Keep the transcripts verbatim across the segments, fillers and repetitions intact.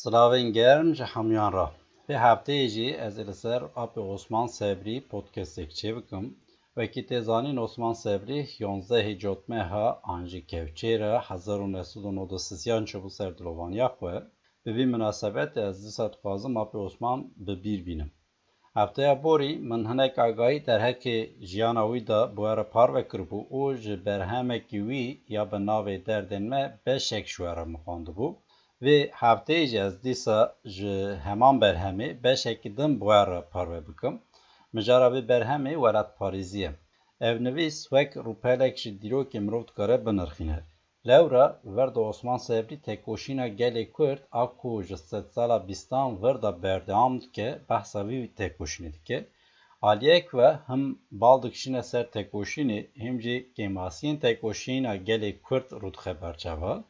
Silavên germ ji hemûyan re. Vê hefteyê jî ez ê li ser Apê Osman Sebrî podcastek çêbikim. Wekî tê zanîn, Osman Sebrî yonzdehê Cotmeha an jî Kevçêra hezar û neh sed û nod û sisiyan çûbû ser dilovaniya xwe. Bi vî minasebetê ez dîsa dixwazim Apê Osman bi bîr bînim. Hefteya borî min hinek agahî derheqê jiyana wî de bi we re parve kiribû û ji berhemekî wî ya bi navê Derdên Me beşek ji we re min xwendibû. Vê hefteyê jî ez dîsa ji heman berhemê beşekî din bi we re parve bikim. Mijara vê berhemê welatparêzî ye. Ev nivîs wek rûpelek ji dîrokê mirov dikare binirxîne. Lewra, vir de Osman Sebrî tekoşîna gelê Kurd a ku ji sedsala bîstan vir de berdewam dike, behsa vî tekoşînê dike. Aliyek ve him bal dikişîne ser tekoşînê, him jî kêmasiyên tekoşîna gelê Kurd rûdixe ber çavan.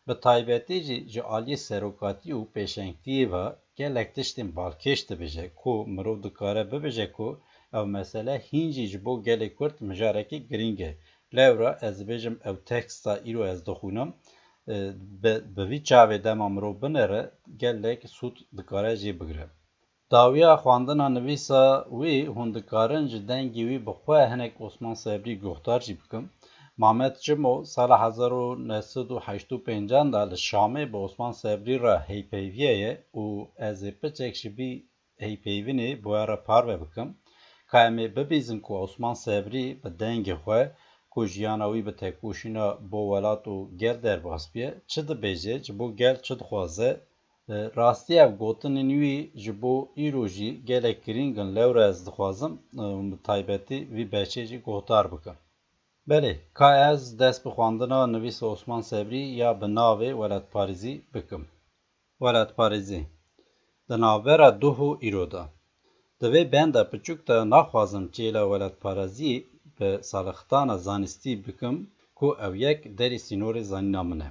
Bi taybetî jî ji aliyê serokatî û pêşengtiyê ve gelek tiştên balkêş dibêje ku mirov dikare bibêje ku ev mesele hîn jî ji bo gelê Kurd mijarekî girîng e. Lewra ez dibêjim ew teksta îro ez dixwînim, e, bi, bi vî çavê dema mirov binêre gelek sûd dikare jê bigire. Dawiya xwendina nivîsa wî hûn dikarin ji dengê wî bi xwe hinek Osman Sebrî guhdar jî bikin. Mamed Çimo sala hezar û neh sed û heşt û pêncan de li Şamê bi Osman Sebrî re heypeyviye ye û ez ê piçek ji vî heypeyvinê bi we re parve bikim. Ka em ê bibîzin ku Osman Sebrî bi dengê xwe ku jiyana wî bi tekoşîna bo welat û gel derbas bûye, çi dibêje, ji bo gel çi dixwaze, E, rastî ev gotinên wî ji bo îro jî gelek girîng in, lewra ez dixwazim, e, bi taybetî vî beşê jî guhdar bikim. Belê, ka ez dest bi xwendina nivîsa Osman Sebrî ya bi navê Welatparêzî bikim. Welatparêzî. Di navbera duh û îro de. Di vê benda piçûk de naxwazim çêla welatparêzî bi salixtana zanistî bikim ku ew yek derî sînorê zanîna min e.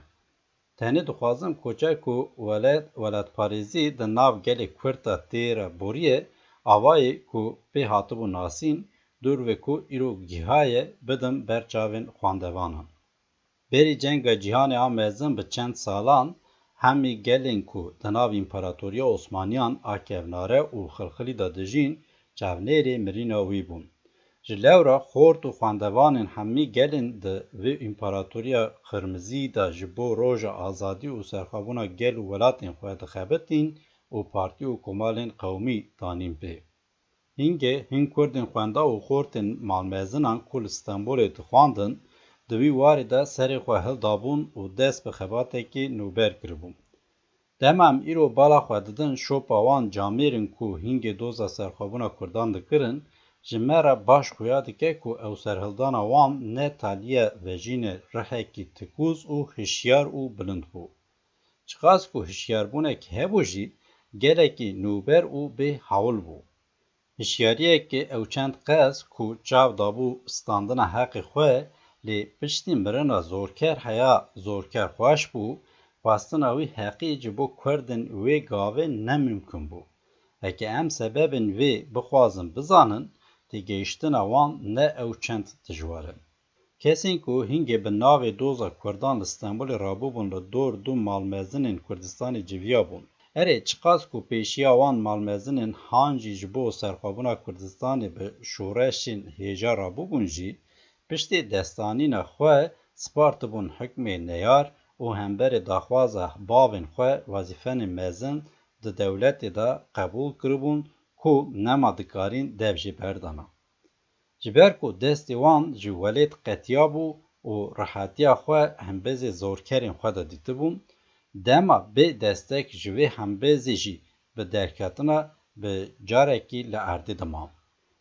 Tenê dixwazim koçer ku welat, welatparêzî di nav gelê Kurd de tê re borî ye, avayê ku pê hatibû nasîn, dûr ve ku îro gihaye, bidim ber çavên xwendevanan. Berî cenga cîhanê a mezin bi çend salan, hemî gelên ku di nav Împaratoriya Osmaniyan a kevnare û xilxilî de dijîn, çavnêrê mirîna wî bûn. Ji lewra xort û xwendevanên hemî gelên di vê împaratoriya qirmizî de ji bo roja azadî û serxwebûna gel û welatên xwe dixebitîn û partî û komalên qewmî danîn pê. Hingê hin kurdên xwenda û xortên malmezinan ku li Stenbolê dixwendin, di wî warê de serê xwe hildabûn û dest bi xebatekî nûber kiribûn. Dema em îro bala xwe didin şopa wan camêr in ku hingê doza serxwebûna kurdan dikirin, ji me re baş xuya dike ku ew serhildana wan ne talîye vejînê rihekî tikûz û hişyar û bilind bû. Çiqas ku hişyarbûnek hebû jî, gelekî nûber û bê hewl bû. Hişyariyekê ew çend qez ku çav dabû standina heqê xwe, lê piştî mirina zorker heya zorker xweş bû, xwestina wî heqî ji bo kurdên wê gavê ne mimkun bû. Heke em sebebên vê bixwazin bizanin, têgehiştina wan ne ew çend dijwar e. Kesên ku hingê bi navê doza kurdan li Stenbolê rabûbûn li dor du malmezinên Kurdistanê civiyabûn. Erê, çiqas ku pêşiya wan malmezinên han jî ji bo serxwebûna Kurdistanê bi şoreşên hêja rabûbûn jî, piştê destanîna xwe spartibûn hikmê neyar û hemberê daxwaza bavên xwe wezîfenên mezin di dewletê de qebûl kiribûn ku nema dikarîn dev jê berdana. Ji ber ku destê wan ji welêt qetiyabû û rihetiya xwe hembêzê zorkerên xwe de dîtibûn, dema bê destek ji vê hembêzê jî bi derketina bi carekî li erdê diman.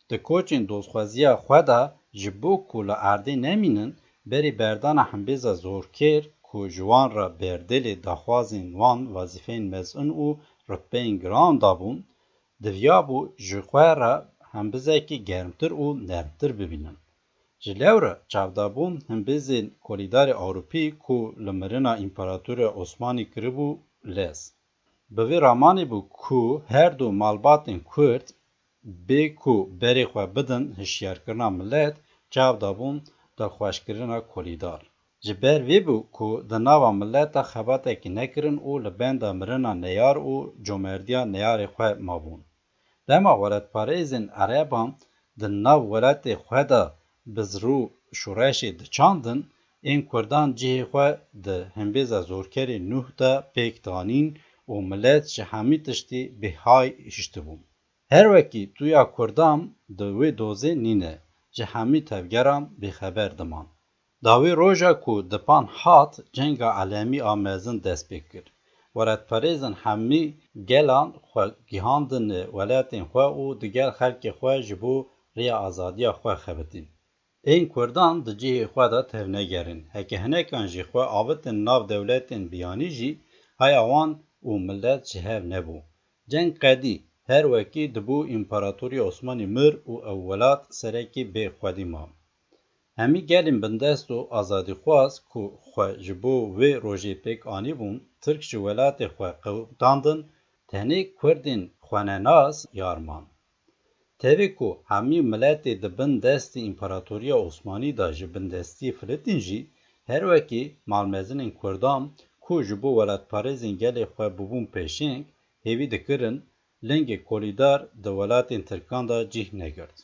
Di koçên dostxweziya xwe de ji bo ku li erdê nemînin, berî berdana hembêza zorkêr ku ji wan re berdêlê daxwazên wan wezîfeyên mezin û rutbeyên giran dabûn, diviyabû ji xwe re hembizekî germtir û nermtir bibînin. Ji lewra çavdabûn hembizên kolîdarê Ewropî ku li mirina Împaratoriya Osmanî kiribû lez. Bi vî ramanî bû ku her du malbatên Kurd bê ku berê xwe bidin hişyarkirina milet, çavdabûn dilxweşkirina kolîdar. Ji ber vê bû ku di nava mileta xebatekî nekirin û li benda mirina neyar û comerdiya neyarê xwe mabûn. Dema welatparêzên Ereban di nav welatê xwe de bizr û şoreşê diçandin, ên Kurdan cihê xwe di himbêza zorkerê Nuh de pêk danîn û milet ji hemî tiştî bêhay hiştibû. Her wekî tuya Kurdan di wê dozê nîne, ji hemî tevgeran bêxeber diman. Da wê roja ku dipan hat, cenga alemî a mezin dest pê kir. Welatparêzên hemî gelan xwe gihandine welatên xwe û digel xelkê xwe ji bo rêya azadiya xwe xebitîn. Ên Kurdan di cihê xwe de tevnegerin. Heke hinekan jî xwe avitin nav dewletên biyanî jî, haya wan û milet ji hev nebû. Ceng qedî, her wekî dibû Împaratoriya Osmanî mir û ew welat serekî bê xwedî ma. Hemî gelên bindest û azadîxwaz ku xwe ji bo wê rojê pêk anîbûn, Tirk ji welatê xwe qewitandin, tenê Kurdên xwenenas yar man. Tevî ku hemî miletê di bin destê Împaratoriya Osmanî de ji bindestiyê filitîn jî, her wekî malmezinên Kurdan ku ji bo welatparêzên gelê xwe bûbûn pêşeng, hêvî dikirin, lingê kolîdar di welatên Tirkan de cih negirt.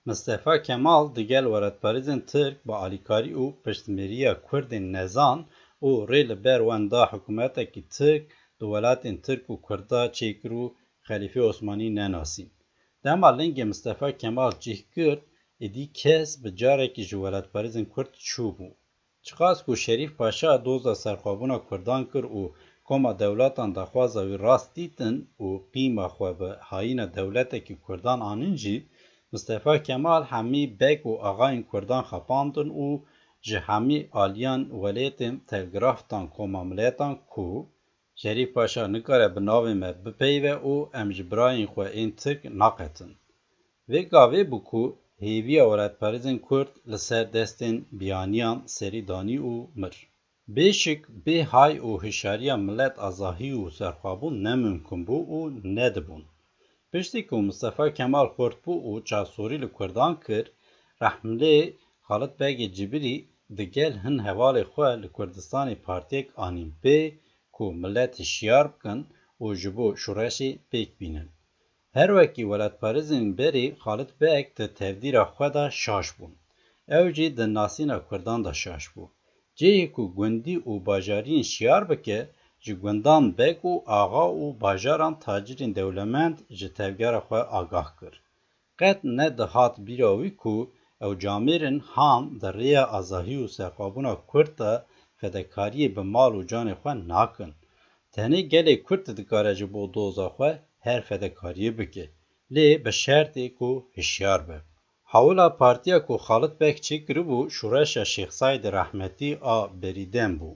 Mistefa Kemal digel welatparêzên Tirk bi alîkarî û piştmêriya Kurdên nezan û rê li ber wan da hikûmetekî Tirk di welatên Tirk û Kurda çêkir û Xelîfê Osmanî nenasîn. Dema lingê Mistefa Kemal cih girt, êdî kes bi carekî ji welatparêzên Kurd çûbû. Çiqas ku Şerîf Paşa doza serxwebûna Kurdan kir û koma dewletan daxwaza wî rast dîtin û qîma xwe bi hayîna dewletekî Kurdan anin jî, Mistefa Kemal hemî beg û axayên Kurdan xapandin û ji hemî aliyan welêtên telgraf dan koma miletan ku Şerîf Paşa nikare bi navê me bipeyve û em ji birayên xwe ên Tirk naqetin. Vê gavê bû ku hêviya welatparêzên Kurd li ser destên biyaniyan serî danî û mir. Bêşik bê hay û hişyariya milet a zahî û serxwebûn ne mimkun bû û nedibûn. Piştî ku Mistefa Kemal xurt bû û çavsorî li Kurdan kir, rehmlê Xalit Begê Cibirî digel hin hevalê xwe li Kurdistanê partiyek anîn pê ku milet hişyar bikin û ji bo şoreşê pêk bînin. Her wekî welatparêzên berê Xalit Beg di tevdîra xwe de şaş bû. Ew jî di nasîna Kurdan de şaş bû. Cihê ku gundî û bajariyên şiyar bike, ji gundan beg û axa û bajaran tacirên dewlemend ji tevgera xwe agah kir. Qet nedihat bîra wî ku ew camêrên han di rêya azahî û serxwebûna Kurd de fedekariyê bi mal û canê xwe nakin. Tenê gelê Kurd dikare ji bo doza xwe her fedekariyê bike, lê bi şertê ku hişyar be. Hewla partiya ku Xalit Beg çêkiribû, şoreşa Şêx Seîdê Rehmetî a berîdem bû.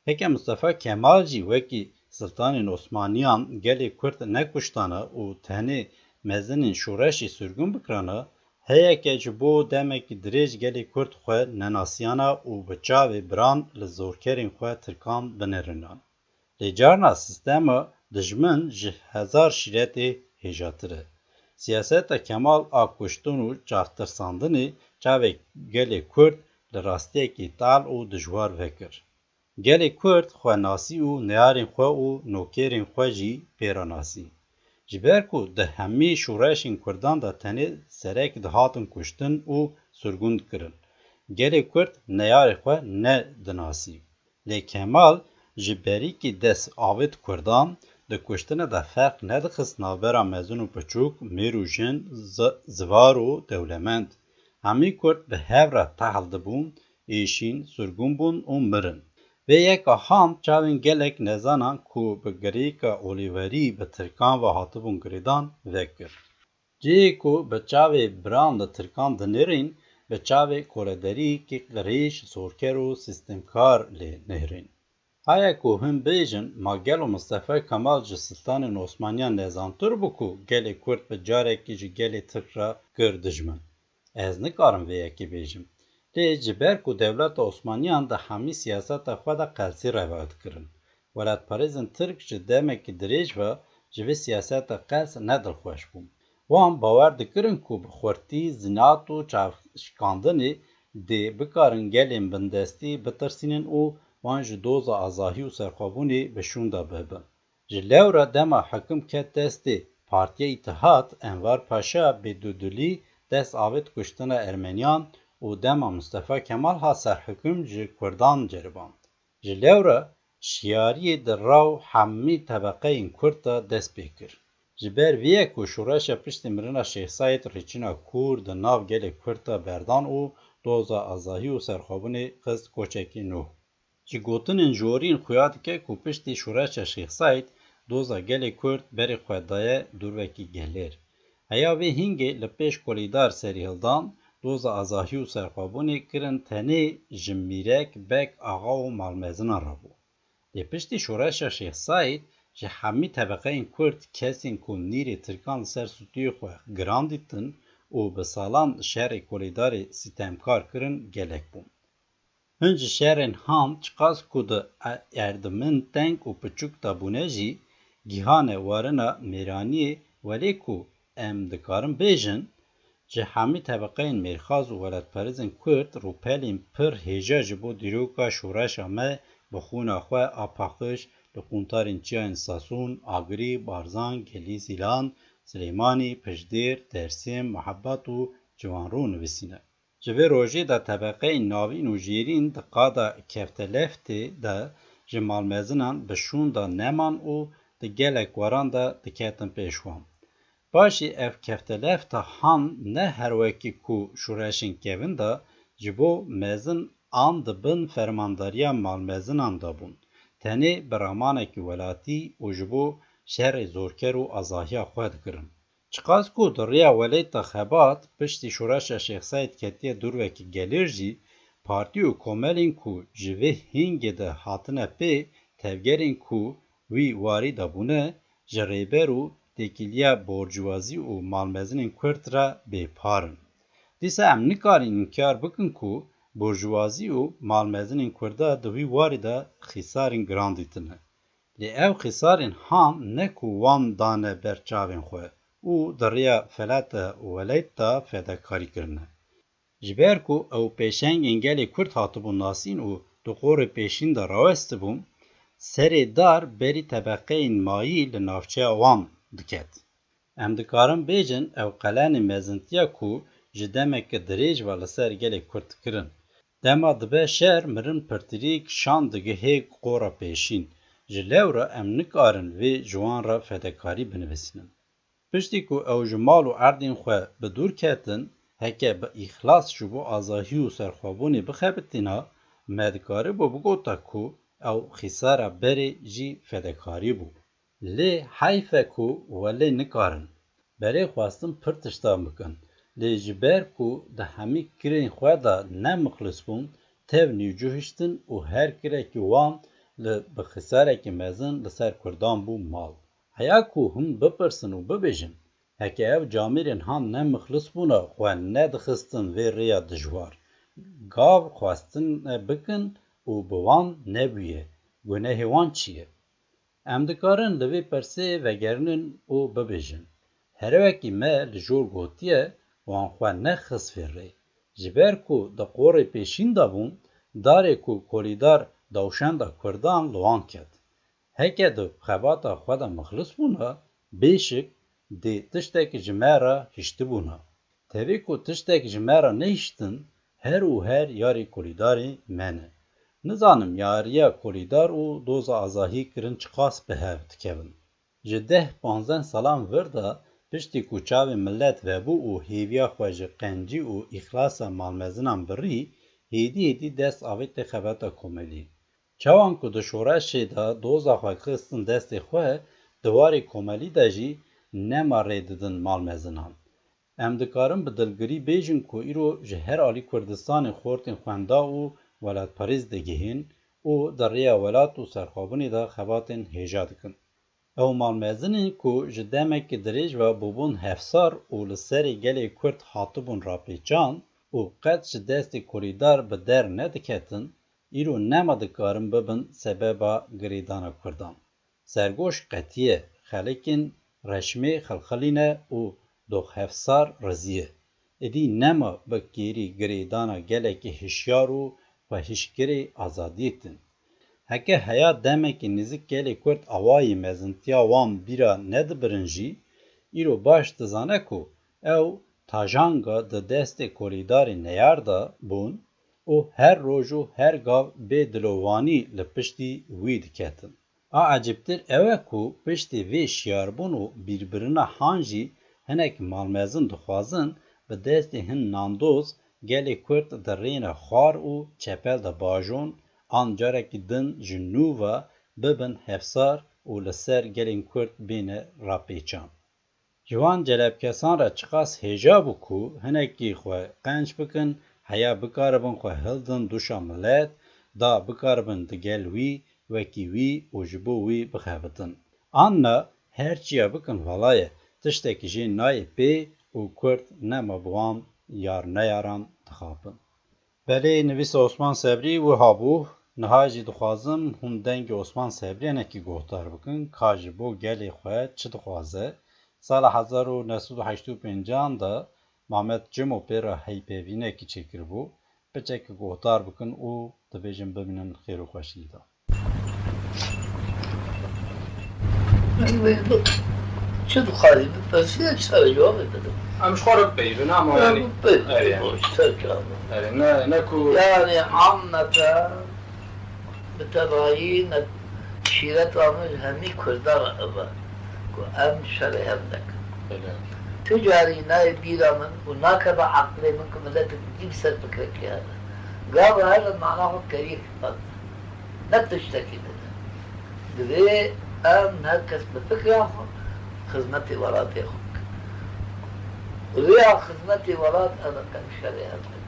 Heke Mistefa Kemal jî wekî Siltanên Osmaniyan gelê Kurd nekuştana û tenê mezinên şoreşê sirgûn bikirana, heyeke ji bo demekî dirêj gelê Kurd xwe nenasiyana û bi çavê biran li zorkerên xwe Tirkan binêrinan. Lê carna sîstema dijmin ji hezar şîretê hêjatir e. Siyaseta Kemal a kuştin û çavtirsandinê çavê gelê Kurd li rastiyekî tal û dijwar vekir. Gelê Kurd xwenasî û neyarên xwe û nokêrên xwe jî pê re nasî. Ji ber ku di hemî şoreşên Kurdan de tenê serek dihatin kuştin û sirgûn dikirin, gelê Kurd neyarê xwe nedinasî. Lê Kemal ji berîkî dest avêt Kurdan, di kuştinê de ferq nedixist navbera mezin û piçûk, mêr û jin, zi-, zivar û dewlemend. Hemî Kurd bi hev re tehl dibûn, êşîn, sirgûn bûn û mirin. Vê yeka han çavên gelek nezanan ku bi girêka olîverî bi Tirkan ve hatibûn girêdan, vekir. Cihê ku bi çavê biran li Tirkan dinêrîn, bi çavê kolederî, kîqlirêj, zorker û sîstemkar lê nêrîn. Haya ku hûn bêjin, ma gelo Mistefa Kemal ji Siltanên Osmaniyan nezantir bû ku gelê Kurd bi carekî ji gelê Tirk re kir dijmin? Ez nikarim vê yekê bêjim. Lê ji ber ku dewleta Osmaniyan di hemî siyaseta xwe de qelsî rewayet kirin. Welatparêzên Tirk ji demekî dirêj ve ji vê siyaseta qels ne dilxweş bûn. Wan bawer dikirin ku bi xurtî, zinat û çavşikandinê dê bikarin gelên bindestî bitirsînin û wan ji doza azahî û serxwebûnê bi şûnda bibin. Ji lewra dema hekim ket destê Partiya Îtihat, Enver Paşa bi dudilî dest avêt kuştina Ermeniyan û dema Mustafa Kemal hat ser hekim ji Kurdan ceriband. Ji lewra şiyariyê di rew hemî tebeqeyên Kurd de dest pê kir. Ji ber vê ye ku şoreşa piştî mirina Şêx Seîd rêçîna kûr di nav gelê Kurd de berdan û doza azahî û serxwebûnê xist koçekî nû. Ji gotinên jorîn xuya dike ku piştî şoreşa Şêx Seîd doza gelê Kurd berê xwe daye dorvekî gelêr. Heya vê hingê li pêş kolîdar serîhildan, doza azahî û serxwebûnê kirin tenê ji mîrek, beg, axa û malmezinan re bû. Lê piştî şoreşa Şêx Seîd ji hemî tebeqeyên Kurd kesên ku nîrê Tirkan li ser stûyê xwe giran dîtin û bi salan şerê kolîdarê sîtemkar kirin gelek bûn. Hin ji şerên han çiqas ku di e-, erdimên teng û piçûk de bûne jî, gihane warina mêraniyê, welê ku em dikarin bêjin, ji hemî tebeqeyên mêrxas û welatperêzên Kurd rûpelên pir hêja ji bo dîroka şoreşa me bi xûna xwe a paqij li qûntarên çiyayên Sasûn, Agirî, Barzan, Gelî Zîlan, Silêmanî, Piştdêr, Dêrsim, Mihebat û Ciwanrû nivîsîne. Ji vê rojê de tebeqeyên navîn û jêrîn di qada kefteleftê de ji malmezinan bi şûn de neman û di gelek waran de diketin pêş wan. Paşê ev keftelefta han ne her wekî ku şoreşên kevin de ji bo mezin an di bin fermandariya malmezinan de bûn, tenê bi ramanekî welatî û ji bo şerê zorker û azahiya xwe dikirin. Çiqas ku di riya welêt de xebat piştî şoreşa Şêx Seîd ketiye dorvekî gelêr jî, partî û komelên ku ji vê hingê de hatine pê, tevgerên ku wî warî de bûne, ji rêber û têkiliya borjûwazî û malmezinên Kurd re bêpar in. Dîsa em nikarin înkar bikin ku borjûwazî û malmezinên Kurda di wî warî de xîsarên giran dîtine. Lê ev xîsarên han ne ku wan dane ber çavên xwe û di riya felata welêt de fedekarî kirine. Ji ber ku ew pêşengên gelê Kurd hatibûn nasîn û di qorê pêşîn de rawestibûn, serê dar berî tebeqeyên mayî li navçeya wan diket. Em dikarin bêjin ew qelenê mezintiya ku ji demeke dirêj ve li ser gelê Kurd kirin. Dema dibe şer mirin pirtirîk şan digihê qora pêşîn. Ji lewra em nikarin vê ji wan re fedekarî binivîsînin. Piştî ku ew ji mal û erdên xwe bi dûr ketin, heke bi îxlas ji bo azahî û serxwebûnê bixebitîna, me dikaribû bigota ku ew xîsara berê jî fedekarî bû. Lê heyf e ku welê nikarin berê xwestin pir tiştan bikin, lê ji ber ku di hemî kirên xwe de ne mixlis bûn, tev nî cihiştin û her kirekî wan li bi xisarekî mezin li ser Kurdan bû mal. Heya ku hûn bipirsin û bibêjin, heke ev camêrên han ne mixlis bûna xwe nedixistin vê rêya dijwar, gav xwestine bikin û bi wan nebûye, gunehê wan çi ye? Em dikarin li vê pirsê vegerinin û bibêjin, herewekî me li jor gotiye, wan xwe nexist vê rê. Ji ber ku di qorê pêşîn de bûn, darê ku kolîdar dewşenda Kurdan li wan ket. Heke di xebata xwe de mixlis bûna, bêşik dê tiştek ji me re hiştibûna. Tevî ku tiştek ji me re nehiştin, her û her yarê kolîdarê me ne. Nizanim yariya kolîdar û doza azahî kirin çiqas bi hev dikevin. Ji deh panzdeh salan vir de piştî ku çavê milet vebû û hêviya xwe ji qencî û îxlasa malmezinan birî, hêdî hêdî dest avêtê xebata komelî. Çawan ku di şoreşê de doza xwe xistin destê xwe, di warê komelî de jî nema rê didin malmezinan. Em dikarin bi dilgirî bêjin ku îro ji her alî Kurdistanê xortên xwenda û welatperêz digihên û di rêya welat û serxwebûnê de xebatên hêja dikin. Ew malmezinên ku ji demeke dirêj ve bûbûn hevsar û li serê gelê Kurd hatibûn rapêçan û qet ji destê kolîdar bi der nediketin, îro nema dikarin bibin sebeba girêdana Kurdan. Sergoş qetiye, xelekên reşmê xilxilîne û doxhevsar riziye. Êdî nema bi kêrî girêdana gelekî hişyar û xwehişgirê azadiyê tin. Heke heya demekî nêzik gelê Kurd awayî mezintiya wan bîra nedibirin jî, îro baş dizane ku ew tajanga di destê kolîdarê neyar de bûn û her roj û her gav bê dilovanî li piştî wî diketin. A ecêbtir ew e ku piştî vê şiyarbûn û bîrbirina han jî hinek malmezin dixwazin bi destê hin nandoz gelê Kurd di rêna xwar û çepel de bajon an carekî din ji nû ve bibin hevsar û li ser gelên Kurd bêne rapêçan. Ji wan celebkesan re çiqas hêja bû ku hinekî xwe qenc bikin, heya bikaribin xwe hildin dûşa milet, da bikaribin digel wî, wekî wî û ji bo wî bixebitin. An na her çiya bikin vala ye, tiştekî jê nayê pê û Kurd nema bi wan yar neyaran dixapin. Belê, nivîsa Osman Sebrî wiha bû. Niha jî dixwazim hûn dengê Osman Sebrî hinekî guhdar bikin, ka ji bo gelê xwe çi dixwaze. Sala hezar û neh sed û heştê û pênc de Mamed Cimo pê re heypêvînekî çêkiribû. Piçekî guhdar bikin û dibêjin bimînin xêr û xweşiyê de. Çi dixwazî bipirsî, ez ji te re cewabê didim. Em ji xwe re bipeyivin, ama yanî, bipeyivin, erê, yanî, ji te re cewabê. Erê, ne, ne ku yanî, ammete bi tevayî ne şîreta min ji hemî Kurdan re ev e ku em şerê hev nekin. Belê. Tu carî nayê bîra min û nakeve eqlê min ku miletek dî bi ser fikrekê hebe. Gava her li mana xwe keriyekî qet ne tiştekî din e. Divê em her kes bi fikra xwe xizmetê welatê xwe bikin. Rêya xizmetê welat ev e, em şerê hev nekin.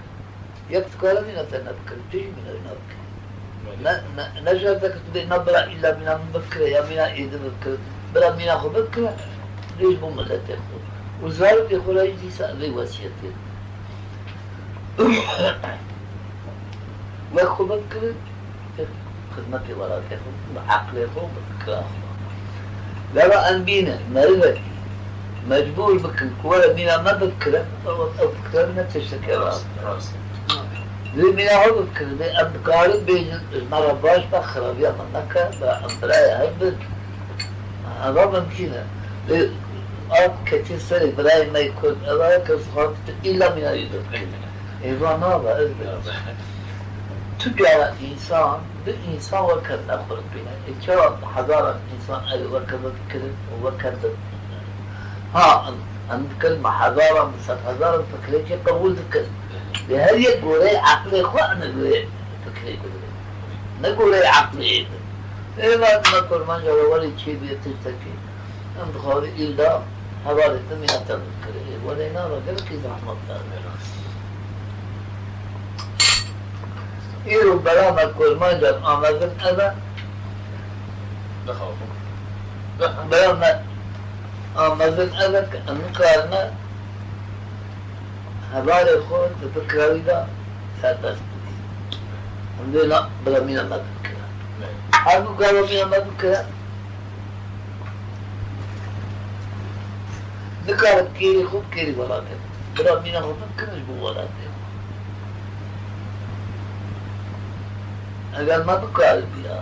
Yek dikare mîna te nebikire, tu jî mîna wî nabikirî. Ne, ne, ne şertek tu bê, na bira îlla mîna min bibikire ya mîna êdî bibikire. Bira mîna xwe bibikire, tu bê ji bo miletê xwe. Û zarokê xwe re jî dîsa vê wesiyetê. Wek xwe bibikire, xizmetê welatê xwe, bi eqlê xwe, bi fikra xwe. Gava em bînin, merivekî mecbûr bikin ku were mîna me bibikire, ew, ew fikra ne tiştekê rast e. Rast, rast. Divê mîna xwe bibikire, divê em dikarin bêjin, ji me re baş be, xirabiya me neke, be em birayê hev bin. Eva mimkîn e. Lê ev ketî serê birayê me yê Kurd, eva kes xwest îlla mîna wî bibikire. Êva nabe, ez bêjim. Tu cara însan, bi însan weke nexwe bîne. Ê çawa hezaran însan ew weke bifikirin û weke bi-, ha, em, em dikirin bi hezaran, bi sedhezaran fikrekê qebûl dikin. Lê her yek goreyê eqlê xwe em ê goreyê fikrekê bikin. Ne goreyê eqlê êdî. Êva me kurmanca re werê çêbûye tiştekî. Em dixwazin îlla hevalê te mîna te bikire. Ê, welê nava gelekî zehmet e. Îro bera me kurmancan amezin ev e. Bixwe. Bera me amezin ev e ke em nikarine hevalê xwe di fikra wî de serbest bidî. Em dê na bila mîna me bikire. Her ku gava mîna me bikire, nikare kêrî xwe bi kêrî welatê xwe. Bila mîna xwe bikire ji bo welatê xwe. Eger me bikaribîya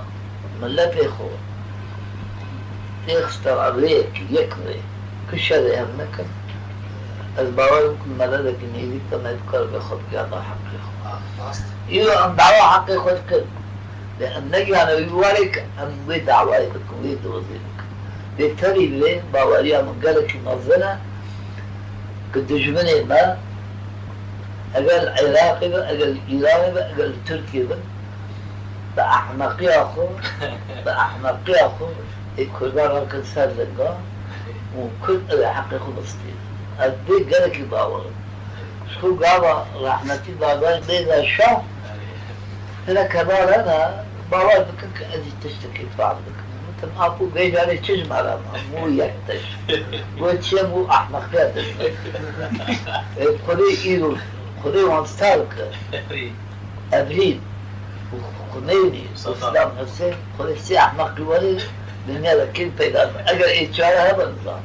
miletê xwe têxiste rêyekî yek rê ku şerê hev nekin, ez bawer im ku miletekî nêzîk de me dikaribe xwe bigihanda heqê xwe. Îro em dawa heqê xwe dikin. Lê em negihane wî warê ke em wê dawayê bikin, wê dozê bikin. Lê tevî lê baweriya min gelekî mezin e ku dijminê me, eger li Iraqê be, eger li Îranê be, eger li Tirkiyê bin, bi ehmeqiya xwe, bi ehmeqiya xwe ê Kurdan rakin ser linga û Kurd ew ê heqê xwe bistînin. Ez vê gelekî bawer im. Ji xwe gava rehmetî Dadayê Rêza Şah, hinek heval hene, bawer bikin ku ez jî tiştekî fehm dikim. Gotim, Apo, vê carê çi ji me re ma? Bû yek tişt. Got, çi ye, bû ehmeqiya din. Ê, Xwedê îro, Xwedê wan star bike. Evrîn û Xumeynî û Sedam Husên, Xwedê sê ehmeqî werê dinya de kêm peyda be. Eger ê çare hebe, nizam.